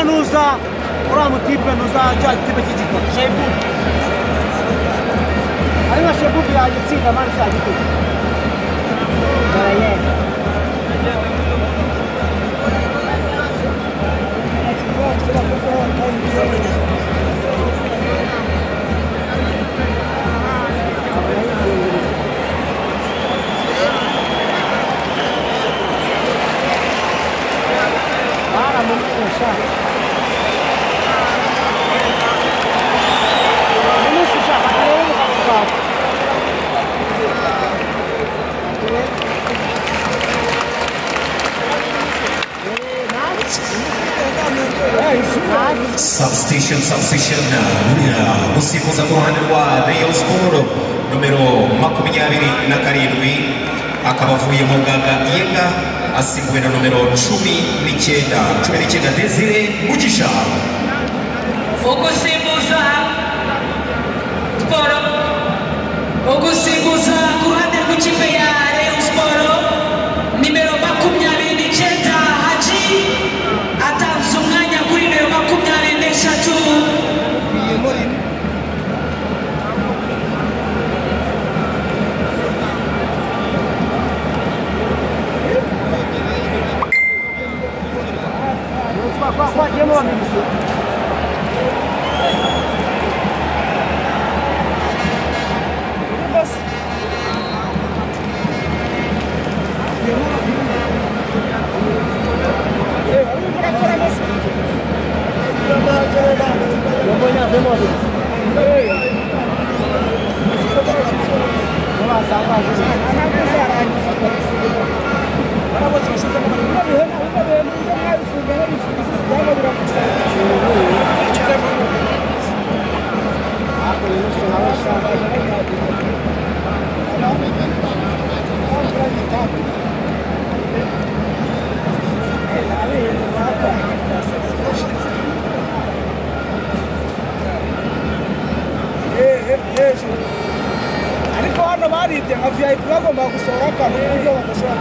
Hagiyemo nuza uriya mutipe nuza cya gitipe cy'igikoni Shaibubu. Ariko Shaibubu yagitsinda mani cya gitego. Barayenda. Substation, substation, gusimbuza ku ruhande rwa Rayon Sport nomero 27 akaba avuye mu Gaga Yenga asimbuwe na nomero 19 Desire Mugisha. Ugusimbuza Sport, ugusimbuza ku ruhande rw'ikipe ya Rayon Sport nimero 29 Haji atanze umwanya kuri nimero 23. Ariko hano baribye nka VIP bagomba gusohora akantu ku buryo badashobora